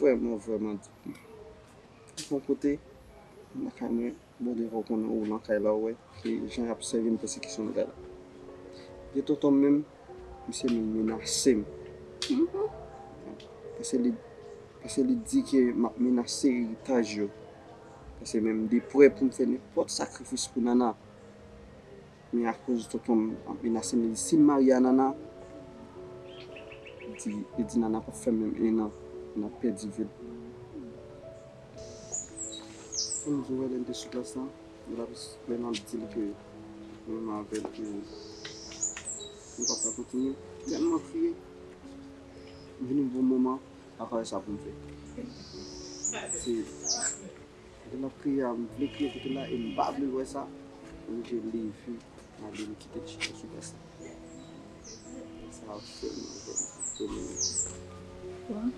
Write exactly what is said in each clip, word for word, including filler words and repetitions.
Vrèman, vrèman di. Bon kote, lakay mwen, bon, devan w konnen ou nan kay la, ou wè, ki jan y ap sèvi m pèsekisyon nan kay la. Gen tonton m menm, misye menm menase m. Paske li, paske li di ke m ap menase eritaj yo. Paske menm m de prè pou m fè nenpòt sakrifis pou Nana. Men akoz tonton m ap menase m, li di si m marye a Nana, li di, li di Nana p ap fè menm en an, n ap pèdi vi l. Fò m di w, lè n te sou plas la, lè l ap, lè m ap di l ke mwen menm avè l ke nou p ap ka kontinye, tèlman kriye. M vin yon bon moman, m pa konn sa pou m fè. Se Lè l ap kriye a, m vle kriye kote l la e m pa vle l wè sa. M oblije leve, m ale, m kite l chita sou plas la. Sa ap fè m, fè m ap tounen. Bon.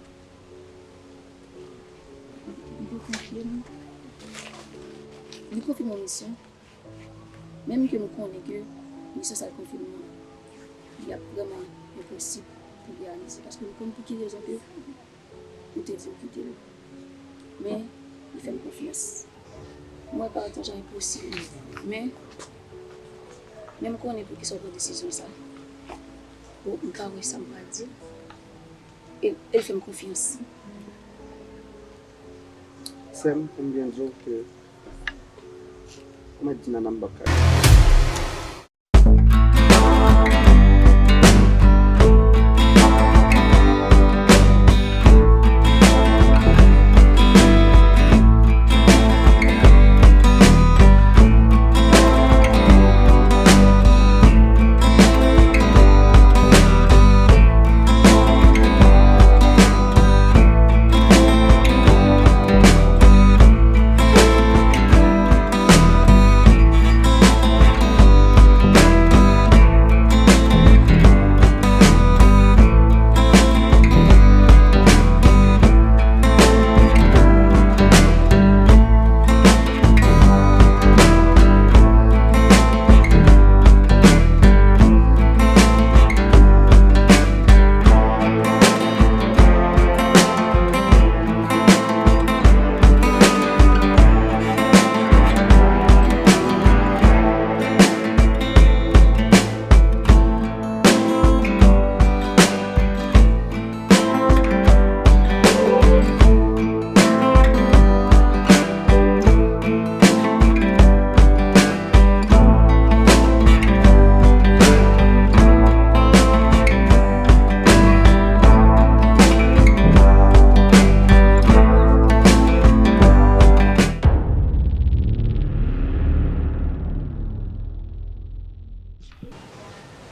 Li konfye m. Li konfye m yon misyon. Menm ke m konnen ke misyon sa l konfye m nan, li ap vrèman enposib pou l reyalize. Paske m konn pou ki rezon ke ou te di w kite l. Men, li fè m konfyans. M wè pa jan enposib. Men, men m konnen poukisa w pran desizyon sa. Bon, m pa wè sa m pral di l. E, e l fè m konfyans. Sè m, pou m byen di w ke, kòman di Nana m p ap ka.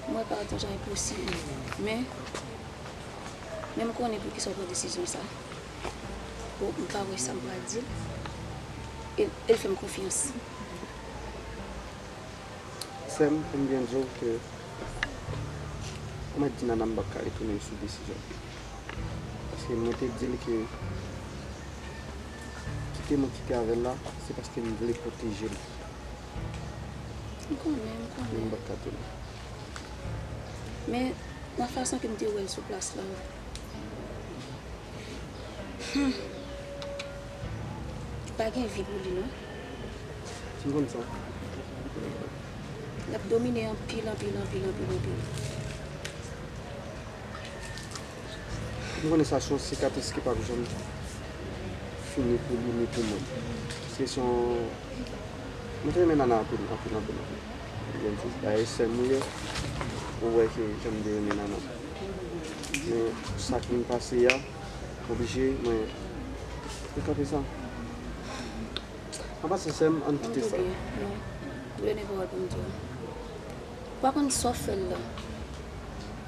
M wè pa jan sa enposib, men, men m konnen poukisa w pran desizyon sa. Bon, m pa wè sa m pral di l. E, e l fè m konfyans. Sè m, pou m byen di w ke, kòman di Nana m p ap ka retounen sou desizyon. Paske mwen te di l ke kite mwen kite avè l la, se paske m vle pwoteje l. M konnen, m konnen. Men m p ap ka tounen. Men, nan fason ke m te wè l sou plas la, hmm, pa gen vi pou li, non. M konn sa. L ap domine anpil, anpil, anpil, anpil, anpil. M konnen sa se yon sikatris ki p ap janm fini pou li ni pou mwen. Paske se yon, mwen te renmen Nana anpil, anpil, anpil, anpil. Byen di, dayè sè m ou ye, ou wè ke jan m te renmen Nana. Men sa k vin pase a, oblije, mwen, mwen kanpe sa. An pasan, sè m, ann kite sa. Non. Ou pa konn sa w fè l la.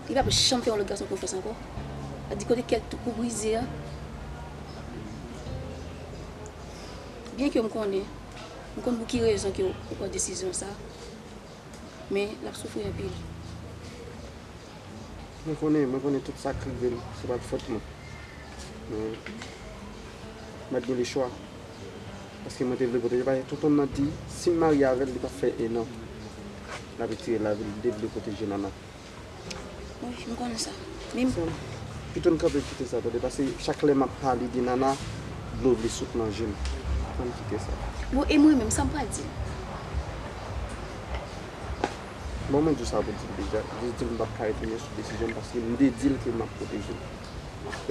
Li p ap janm fè yon lòt gason konfyans ankò. Sa di kote kè l tou kou brize a. Byen ke m konnen, m konn pou ki rezon ke w pran desizyon sa, men l ap soufri anpil. Mwen konnen, mwen konnen tout sa k rive l, se pa t fòt mwen. Men, mwen t gen lechwa. Paske mwen te vle pwoteje l. Paske tonton m nan di, si m marye avè l, li p ap fè en an. L ap retire lavi l, li te vle pwoteje Nana. Wi, m konnen sa. Men m, Kite m kanpe, kite sa, tande, paske chak lè m ap pale de Nana, dlo vle sot nan je m. Ann kite sa. Bon, e mwen menm, sa m pral di l? Bon, mwen di w sa pou di l deja. Jis di l m p ap ka retounen sou desizyon m, paske m te di l ke m ap pwoteje l.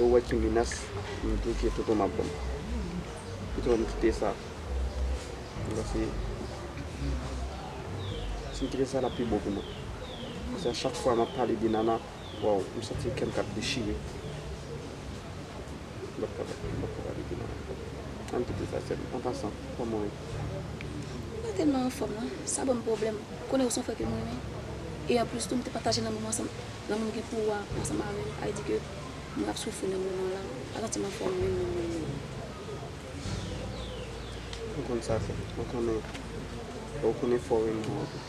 E w wè ki menas m di w ke tonton m ap ban m. Kite m kite sa. Paske si m kite sa, l ap pi bon pou mwen. Paske a chak fwa m ap pale de Nana, waw, m santi kè m k ap dechire. M p ap ka, m p ap ka pale de Nana. Ann kite sa, sè m. An pasan, kòman w ye? M pa tèlman anfòm non. Sa ban m pwoblèm. Ou konnen ou se yon frè ke mwen renmen. E anplis tou, m te pataje lanmou m ansanm, lanmou m gen pou ou a ansanm avè w. Sa vle di ke mwen ap soufri nan moman la. M pa santi m anfòm menm, menm, menm, menm. M konn sa fè. Mwen konnen, ou konnen fò renmen mwen anpil.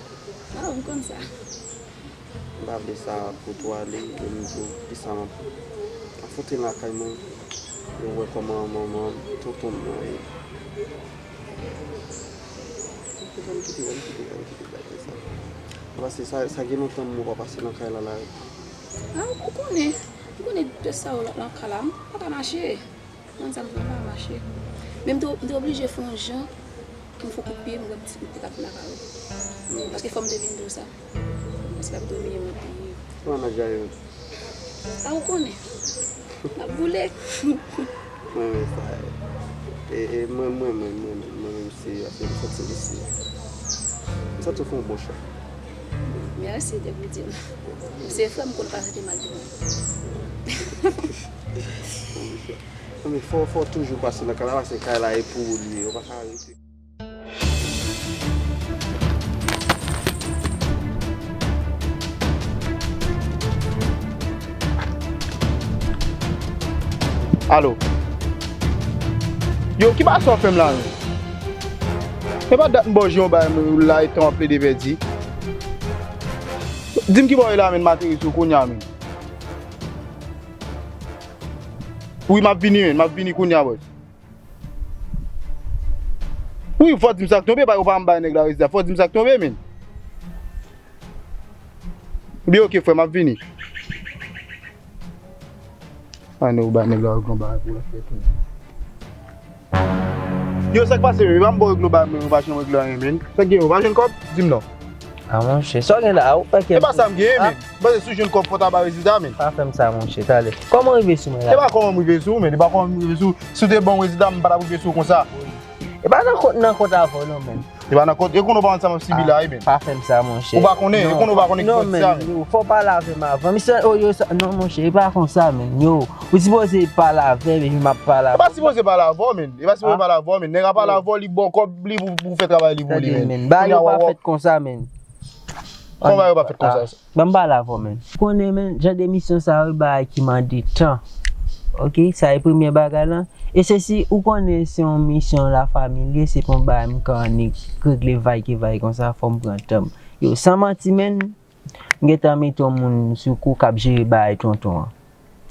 Ah, m konn sa. M pa vle sa pou tou ale, e m di w kisa m ap, ap foute lakay mwen. Yo wè kòman manman m, tonton m nan ye. Ann kite, ann kite, ann kite bagay sa. Paske sa, sa gen lontan m pa pase nan kay la la. Ah, ou konnen, ou konnen de sa yo nan ka la, m pa ka mache. Nan sa m fè pa mache. Men m te, m te oblije fè yon jan pou m fè kout pye, m wè m te ka vin lakay ou. Paske fò m te vin di w sa. Paske l ap domine m anpil. Mwen nan djay yo. A ou konnen. M ap boule. Mwen menm sa. E, e mwen, mwen, mwen, mwen, mwen menm se, se, se, se, se, m santi w fè yon bon chwa. Mèsi de pou di m. Se frè m konn pa sete mal pou mwen. Bon chwa. Non, men fò, fò toujou pase nan kay la, paske kay la e pou ou li ye, ou pa ka rete. Alo. Yo, ki bagay sa w fè m la menm? E pa dat m ba w je yon bagay, men ou la e tan w ap plede pèdi. Di m ki bò w ye la menm, m ateri sou kounya menm. Wi, m ap vini menm, m ap vini kounya, bòs. Wi, fò w di m sa k tonbe, paske ou pa janm bay nèg la rezilta. Fò w di m sa k tonbe, menm. Ebyen, oke, frè, m ap vini. Ann, ou bay nèg la yon gran bagay pou l fè tou. Yo, sa k pase, menm? E pa m ba w regle yon bagay, menm, ou pa janm regle anyen, menm. Sa k gen, ou pa jwenn kòb? Di m non. A monchè, sa w gen la a, ou fè kè m. E pa sa m genyen, menm. M panse si w jwenn kòb, fò w ta bay rezilta, menm. Pa fè m sa, monchè, talè. Kòman w rive sou mwen la? E pa kòman m rive sou ou, menm. E pa kòman m rive sou ou. Si w te ban m rezilta, m pa t ap rive sou ou konsa. E pa nan kont, nan kont avè w non, menm. E pa nan kont, e konnen w pa konn sa m ap sibi la, wi, menm. Pa fè m sa, monchè. Ou pa konnen, e konnen w pa konnen ki kont sa, menm. Non, menm, yo, fò w pale avè m avan. Misye, o, yo, sa, non, monchè, e pa konsa, menm, yo. Ou sipoze pale avè m, epi m ap pale avè w. E pa sipoze pale avè w, menm. E pa sipoze pale avè w, menm. Nèg la pale avè w, li ba w kòb li pou, pou w fè travay li pou li, menm. Bagay yo pa fèt konsa, menm. Kòman bagay yo pa fèt konsa? Ban m pale avè w, menm. Ou konnen, menm, jan de misyon sa yo, bagay ki mande tan. Oke, sa e premye bagay lan. E se si ou konnen se yon misyon lafanmi li ye, se pa yon bagay m ka annik regle vay ki vay konsa, fò m pran tan m. Yo, san manti, menm, m gentan mete yon moun sou kou k ap jere bagay tonton an.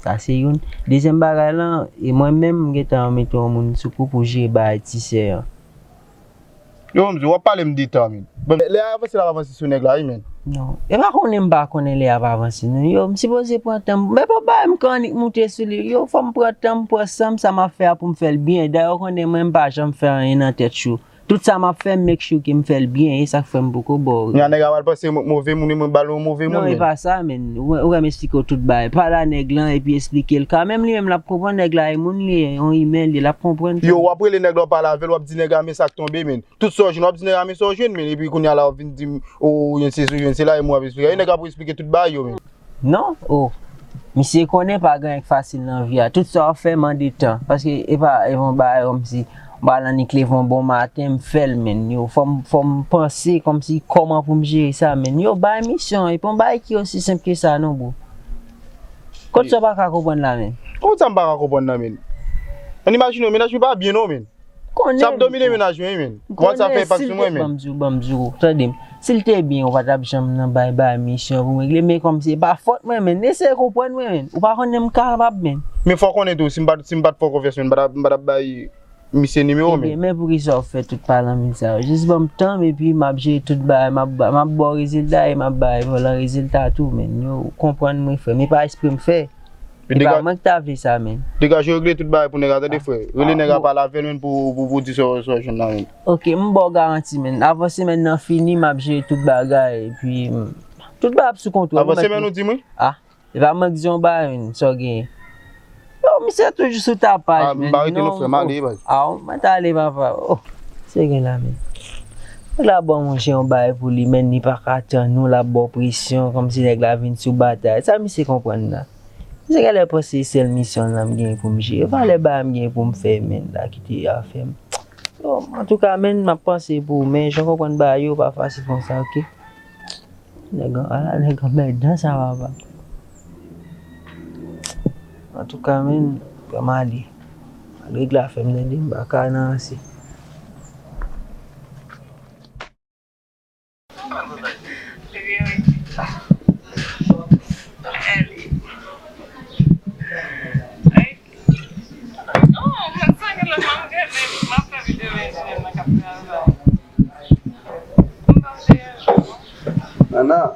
Sa se youn. Dezyèm bagay lan, e mwen menm, m gentan mete yon moun sou kou pou jere bagay ti sè an. Yo, m di, w ap pale m de tan, menm. Bon, lè a avanse, l ap avanse sou nèg la, wi, menm. Non. E pa konnen m pa konnen lè a ap avanse, non. Yo, m sipoze pran tan m. Men pa bay m ka annik moute sou li. Yo, fò m pran tan m, pran san m, sa m ap fè a pou m fè l byen. Dayè, ou konnen mwen, m pa janm fè anyen nan tèt cho. Tout sa m ap fè, m make sure ke m fè l byen. E sa k fè m poko ba w. Kounya nèg la pral panse m move moun, e mwen ba l yon move moun, menm. Non, e pa sa, menm. Ou, ou wè m esplike w tout bagay. Pale a nèg lan, epi esplike l ka. Menm li menm, l ap konprann nèg la, e moun li ye, yon imen li ye, l ap konprann. Yo, w ap rele nèg la, w pale avè l, w ap di nèg la, men sa k tonbe, menm. Tout sa w jwenn, w ap di nèg la men sa w jwenn, men epi kounye a la w ap vin di m, o, jwenn se, jwenn se la, e mwen ap esplike. E nèg la pou esplike tout bagay yo, men. Non, o. Misye konnen pa gen anyen k fasil nan vi a. Tout sa w ap fè mande tan. Paske e pa, e pa yon bagay kòmsi, m pral annik leve yon bon maten, m fè l, menm. Yo, fò m, fò m panse kòmsi kòman pou m jere sa, menm. Yo, bay misyon, e pa yon bagay ki osi senp ke sa, non, bro. Kot sa w pa ka konprann la, menm? Kot sa m pa ka konprann la, menm? Ann imajine w, mennaj mwen pa byen, non, menm. Konnen. Sa ap domine mennaj mwen, wi, menm. Kòman sa fè enpak sou mwen, menm? Ban m di w, ban m di w, tande m. Si l te byen, ou pa t ap janm nan bay, bay misyon pou m regle. Men kòmsi e pa fòt mwen, menm. Eseye konprann mwen, menm. Ou pa konnen m kapab, menm. Men fò w konnen tou, si m pa t, si m pa t fè w konfyans, menm, m pa t ap, m pa t ap bay misye nimewo w, menm. Ebyen, men poukisa w fè tout palanmin sa yo? Jis ban m tan m, epi m ap jere tout bagay, m ap ba, m ap ba w rezilta, e m ap bay volan rezilta tou, menm. Yo, konprann mwen, frè m. E pa espre m fè. Epi se pa mwen ki ta vle sa, men. Degaje w, regle tout bagay pou nèg la, tande, frè. Rele nèg la, pale avè l, men, pou, pou, pou di sa w, sa w jwenn la, men. Ok, m ba w garanti, men. Avan semèn nan fini, m ap jere tout bagay, epi, mm, tout bagay ap sou kontwòl. Avan semèn ou di m wi? Ah, e pa mwen ki di yon bagay, men, sa w genyen. Yo, misye toujou sou tapaj, men. Ah, m pa rete non, frè, m ale, baz. Ah, mwen t ale, papa. Oh, se gen la, men. Nèg la ban manje yon bagay pou li, men li pa ka tann ou, l ap ba w presyon, kòmsi nèg la vin sou batay. Sa misye konprann la? Misye genlè panse se sèl misyon lan m gen pou m jere. Valè bagay m gen pou m fè, men, la kite afè m. Yo, antouka, men, m ap panse pou ou, men jan w konprann bagay yo pa fasil konsa, ok? Nèg an, ala nèg anmèdan sa, papa. Antouka, men, fè m ale. Al regle afè m, tande, m pa ka nan ranse. Nana.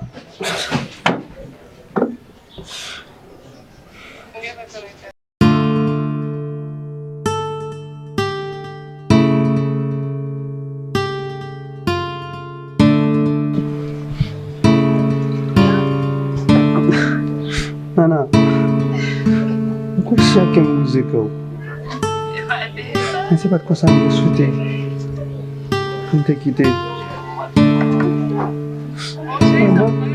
Nana, m kwè chak kè m bouze kè w. Men se pa t konsa m te swete pou m te kite. Nan.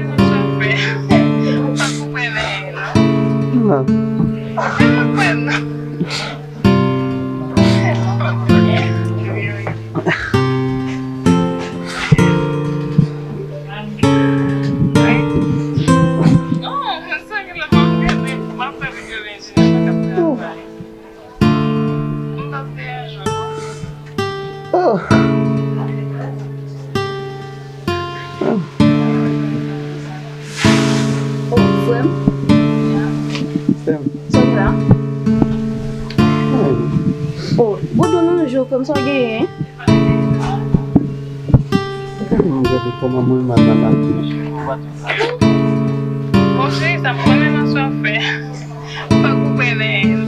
Oh. Oh, frè m. Frè m. Sa w gen la? Oh, bon, non, non, jo, frè m, sa w genyen? Ou pa konn gade kòman mwen mal nan lavi. Bon, cheri, sa m konnen nan sa w fè. Pa koupe nen.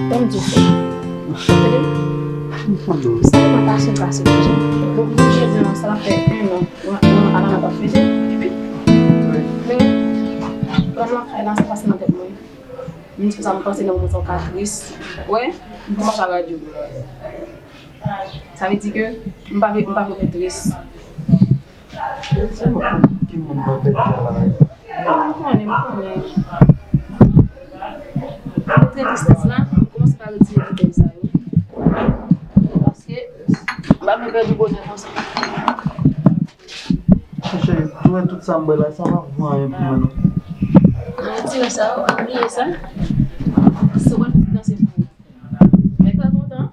Ban m di w sa. Tande m? Sa yo mwen pase, pase deja. Bon, pou jodi an, sa va fè en an. Mwen, mwen, Alana pa fete. Men, plan lakay la, sa pase nan tèt mwen. M di konsa, m panse nan moman sa w ka tris. Wè, m pa mache ak radyo. Sa vle di ke m pa vle, m pa vle w tris. Se mwen ki moun nan tèt la. M konnen, m konnen. Malgre tristès la, m kòmanse pa retire detay sa yo. Paske m pa vle pèdi bonè konsa. Cheri, tou wè tout sa m bwè la, sa pa vo anyen pou mwen non. Retire sa, bliye sa. Se w pral danse pou ou. Mèt pa kontan.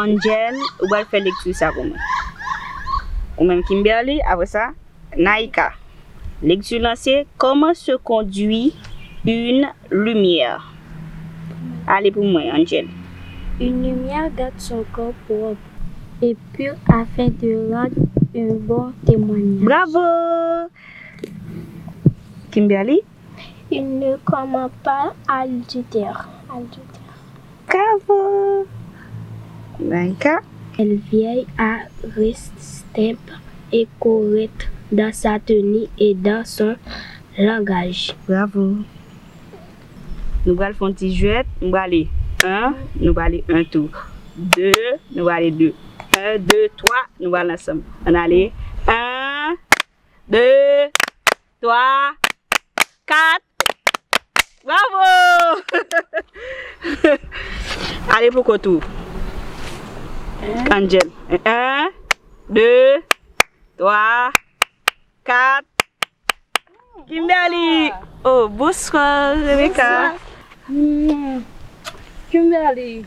Angel, ou pral fè lekti sa pou mwen. Ou menm Kimberly, apre sa, Naïka. Lekti lan se: Comment se conduit Une lumière. Ale pou mwen, Angel. Une lumière garde son corps propre et pur afin de rendre un bon témoignage. Bravo! Kimberly? Il ne commet pas adultère. Adultère. Bravo! Laïka? Elle veille à rester simple et correcte dans sa tenue et dans son langage. Bravo! Nou pral fè yon ti jwèt. Nou prale en, nou prale en tou. De, nou prale de. En, de, twa, nou pral ansanm. Ann ale. En, de, twa, kat. Bravo! Ale pou kont ou. Angel. En, de, twa, kat. Kimberly! Oh, bonsoir, Rebecca. Bonsoir. Hmm. Kimberly,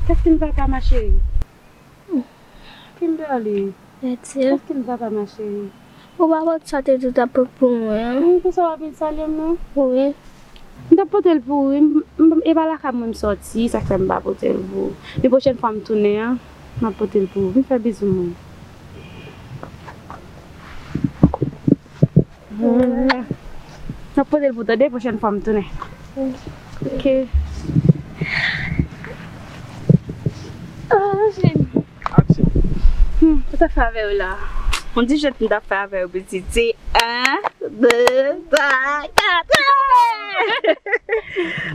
qu'est-ce qui ne va pas, ma chérie? Kimberly, qu'est-ce qui ne va pas, ma chérie? Ou pa konn sa te tout ap pou mwen, an? Hmm, pou sa w ap vin salye m, non? Wi. M t ap pote l pou ou, wi. M, m, e pa lakay mwen m sòti, sa k fè m pa pote l pou ou. Men pwochèn fwa m tounen an, m ap pote l pou ou. Vin fè bizou mwen. M ap pote l pou ou, tande, pwochèn fwa m tounen. Ok. Ah, cheri. Aksyon. Hmm, sa t ap fè avè w la? On di jwèt m t ap fè avè w, pitit. Se en, de, twa, kat.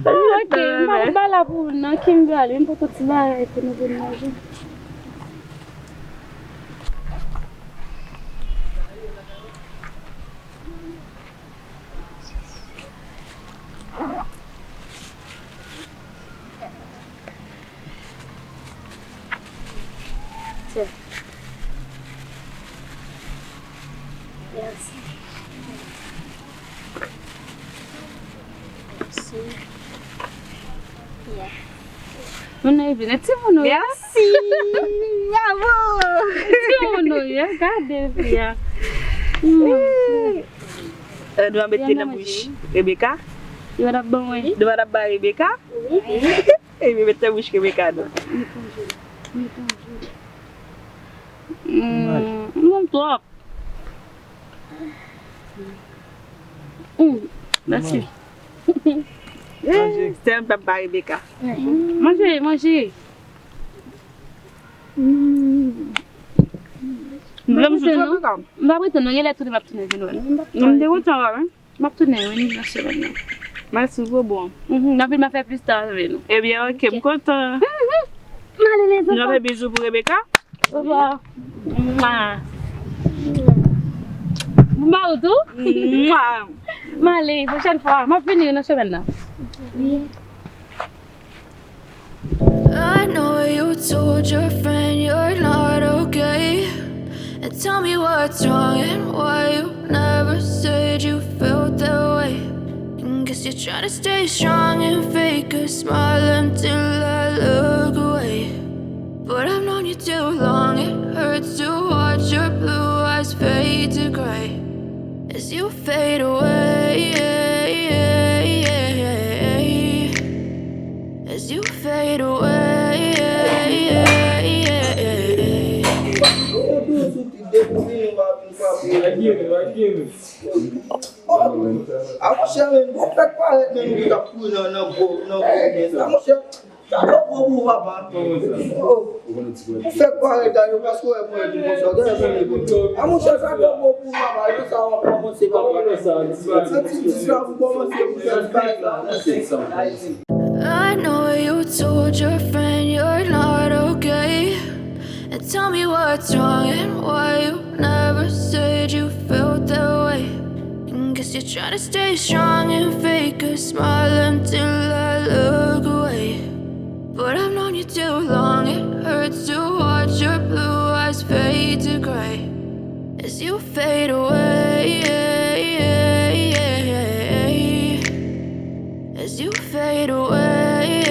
Ok, m pa, m pa la pou ou non, Kimberly, m poko ti bagay pou nou vin manje. Tiens. Merci. Merci. Yeah. Moun nan rive nan timoun ou ye. Merci. Bravo. Timoun ou ye, gade fi a. Eh, nou ap mete nan bouch Rebecca. Yo pa t ap ban mwen. Nou pa t ap ba Rebecca. Wi. Epi mete nan bouch Rebecca non. Mm, m twòp. Mm, mèsi. Manje. Sè m p ap ba Rebecca. Manje, manje. Mm. M vle m sou twòp ankò. M pa pretann non, gen lè tounen m ap tounen vin wè. Non, m te kontan wè, wi. M ap tounen, wi, nan semèn nan. Mèsi pou bon. Mhm, nan vin m ap fè plis ta avè nou. Ebyen, ok, m kontan. M ale, lezanmi. Nou ap fè bizou pou Rebecca? Obwa. Mwa. Mwa ou tou? Mwa. M ale, pwochèn fwa. M ap vini nan semèn nan. Wi. I know you told your friend you're not okay. And tell me what's wrong and why you never said you felt that way. And guess you're trying to stay strong and fake a smile until I look away. But I've known you too long, it hurts to watch your blue eyes fade to gray. As you fade away, as you fade away. A monchè, men, bon, fèk parèt, men, nou ki t ap kouri nan, nan gwo, nan gwo men sa, monchè. Sa twò gwo pou ou, papa. Oh. Ou fèk parèt, gade, yo prèske wè mwen tou konsa. Gade mwen tou konsa. A monchè, sa twò gwo pou ou, papa. Yo sa w ap kòmanse, papa. Sa ti dis la pou kòmanse, pou fè ti bagay sa. I know you told your friend you're not okay. And tell me what's wrong and why you never said you felt that way. And guess you're trying to stay strong and fake a smile until I look away. But I've known you too long, it hurts to watch your blue eyes fade to gray. As you fade away, as you fade away.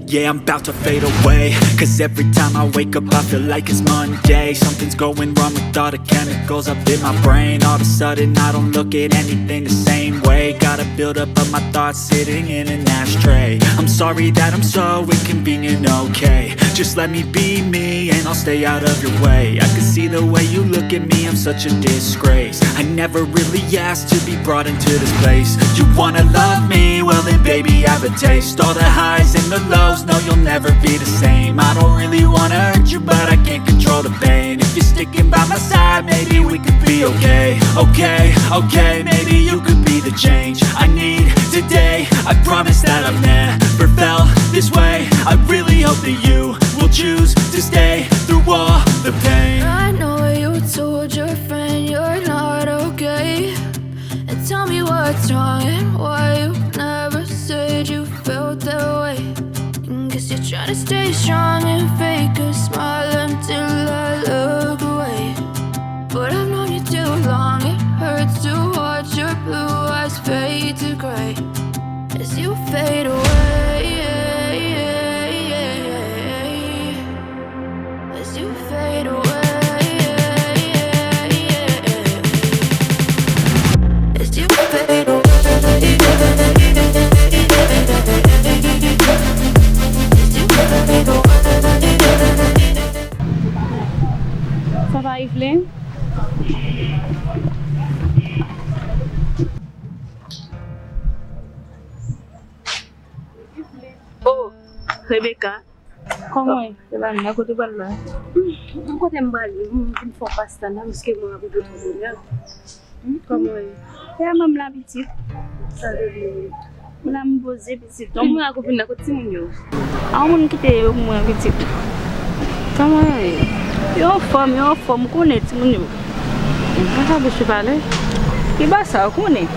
Yeah, I'm about to fade away. Cause every time I wake up, I feel like it's Monday. Something's going wrong with all the chemicals up in my brain. All of a sudden, I don't look at anything the same way. Got a buildup of my thoughts sitting in an ashtray. I'm sorry that I'm so inconvenient, okay? Just let me be me and I'll stay out of your way. I can see the way you look at me, I'm such a disgrace. I never really asked to be brought into this place. You wanna love me? Well, then, baby, have a taste. All the highs and the lows, no, you'll never be the same. I don't really wanna hurt you, but I can't control the pain. If you're sticking by my side, maybe we could be okay. Okay, okay, maybe you could be the change I need today. I promise that I've never felt this way. I really hope that you will choose to stay through all the pain. I know you told your friend you're not okay. And tell me what's wrong and why you never said you felt that way. Guess you're trying to stay strong and fake a smile until I look away. But I've known you too long, it hurts to watch your blue eyes fade to gray as you fade away. As you fade away, as you fade away, as you fade away. Sa pa Evelyn? Oh, Rebecca. Kòman w ye? Se pa nan kote w pral la? M kote m prale, m vin fè yon pastan la, paske mwen ap rive twò bonè. Kòman w ye? E a manm la pitit? Sa te vle di? M la m poze pitit. Tout moun ak ou vin nan kote timoun yo? A yon moun kite yo pou mwen pitit. Kòman yo ye? Yo anfòm, yo anfòm, ou konnen timoun yo. Mwen sa bouch pale. Ki ba sa, ou konnen?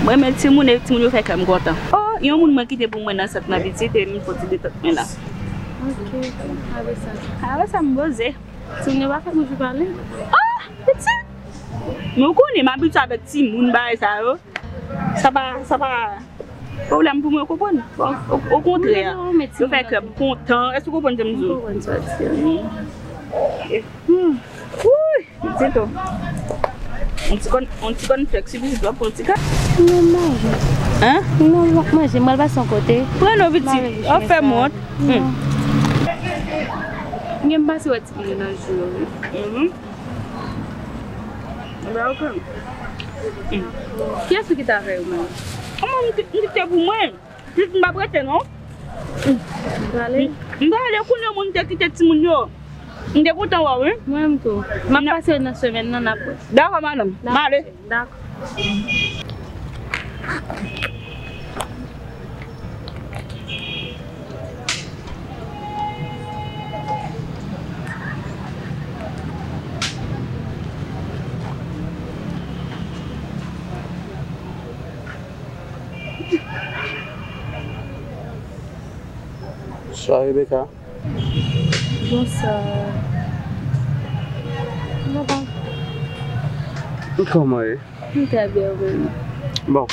Mwen renmen timoun e timoun yo fè kè m kontan. Oh, yon moun mwen kite pou mwen nan sant nan pitit e m fè ti detant mwen la. Ok, apre sa. Apre sa, m poze. Timoun yo pa fè bouch pale. Ah, pitit! Men ou konnen, m abitye avèk timoun, bagay sa yo. Sa pa, sa pa pwoblèm pou mwen, ou konprann? Bon, o, okontrè, yo fè kè m kontan. Èske ou konprann sa m di w? M konprann sa w di a. Hmm. Wouy! Pitit o. On ti kòn, on ti kòn flèks, pitit w ap pran ti ka. Non, manje. Hein? Non, m ap manje, m al pase yon kote. Pran non, pitit. Ou fè m wont. Hmm. Gen m pase wè ti menaj yo, wi. Mhm. Ba, ok. Hmm. Kiyès ou kite avè yo menm? Kòman m ki-, m kite pou mwen? Pitit m p ap rete non. M prale. M prale kounye a moun te kite timoun yo. M te kontan wè w, wi. Mwen menm tou. M ap pase nan semèn nan, n ap wè. Dakò, madanm. M ale. Dakò. Bonswa, Rebecca. Bonswa. Papa. Kòman w ye? M trè byen, ou menm? Bon,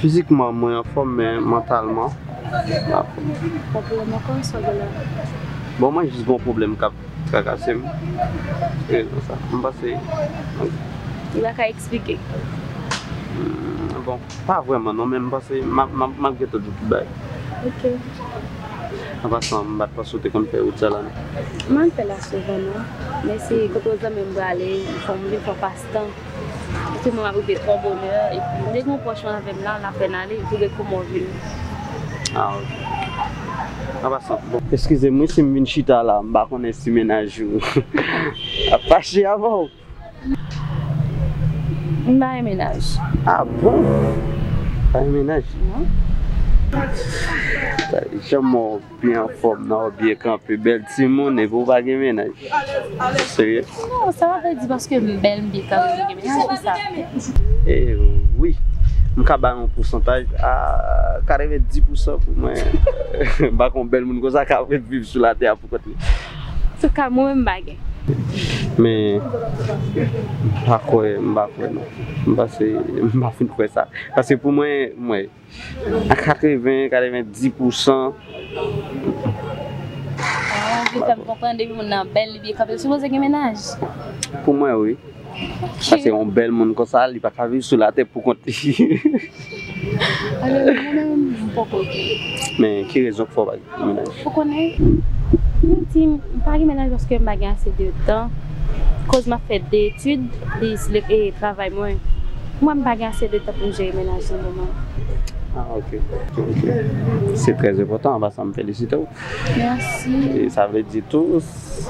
fizikman, mwen anfòm, men mantalman, m pa anfòm. Gon pwoblèm ankò, sa w gen la? Bon, mwen jis gon pwoblèm k ap trakase m. Se rezon sa. M panse. Li pa ka eksplike. Hmm, bon, pa vrèman non, men m panse m ap, m ap, m ap gentan di w tout bagay. Ok. An pasan, m pa t panse w te konn fè wout sa la non. M ap fè l la souvan non. Men se kote yon zanmi m prale, m fè, m vin fè yon pastan. Paske mwen m ap rive twò bonè, epi m te gen yon pwòch mwen avè m la, l ap fè n ale, li tou gen kòman w vini. Ah, ok. An pasan, bon, eskize m wi si m vin chita la, m pa konnen si mennaj ou ap fache avè w. M pa gen mennaj. Ah bon? Pa gen mennaj? Non. Jan m wè w byen anfòm nan, w byen kanpe, bèl timoun, epi w pa gen mennaj. Serye? Non, sa pa vle di paske m bèl, m byen kanpe, m gen mennaj, se sa. Eh wi. M ka ba yon pousantaj a katrevenndis pousan pou mwen. M pa konn bèl moun konsa k ap ret viv sou latè a pou kont li. Antouka, mwen menm m pa gen. Men, m pa kwè, m pa kwè non. M panse, m pa fin kwè sa. Paske pou mwen, mwen, a katreven, katreven di pousan. Ah, ok, sa m konprann, depi moun nan bèl, li byen kanpe, li sipoze gen mennaj. Pou mwen, wi. Paske yon bèl moun konsa, li pa ka viv sou latè pou kont li. Alò, mwen menm, m poko gen. Men ki rezon k fè w pa gen mennaj? Ou konnen, mwen di, m pa gen mennaj paske m pa gen ase de tan. Koz m ap fè de etid, plis le, e, travay mwen. Mwen, m pa gen ase de tan pou m jere mennaj nan moman. Ah, ok. Ok. Se trè enpòtan, an pasan, m felisite w. Mèsi. E sa vle di tou,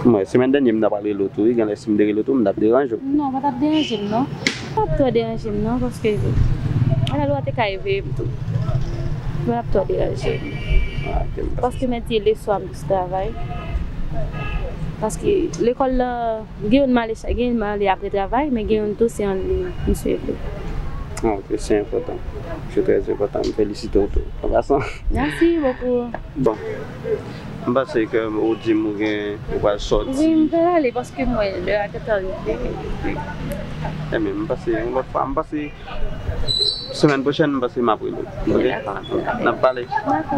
mwen, semèn dènye, m t ap al rele w tou, wi, genlè si m te rele w tou, m t ap deranje w. Non, ou pa t ap deranje m, non. Ou pa t ap twò deranje m, non, paske alò ou te ka reveye m tou. Ou pa t ap twò deranje m. Ah, ok, m pa Paske mwen di leswa m plis travay. Paske lekòl la, gen youn m ale cha-, gen youn m ale apre travay, men gen youn tou se ann li m swiv li. Ah, ok, se enpòtan. Se trè enpòtan. M felisite w tou. An pasan. Mèsi bokou. Bon. M panse ke ou di m ou gen, ou pral sòti. Wi, m pral ale paske m wè lè a gentan rive. Ebyen, m panse yon lòt fwa, m panse semèn pwochèn, m panse m ap rele w. Ok? Dakò, dakò. N ap pale. Dakò.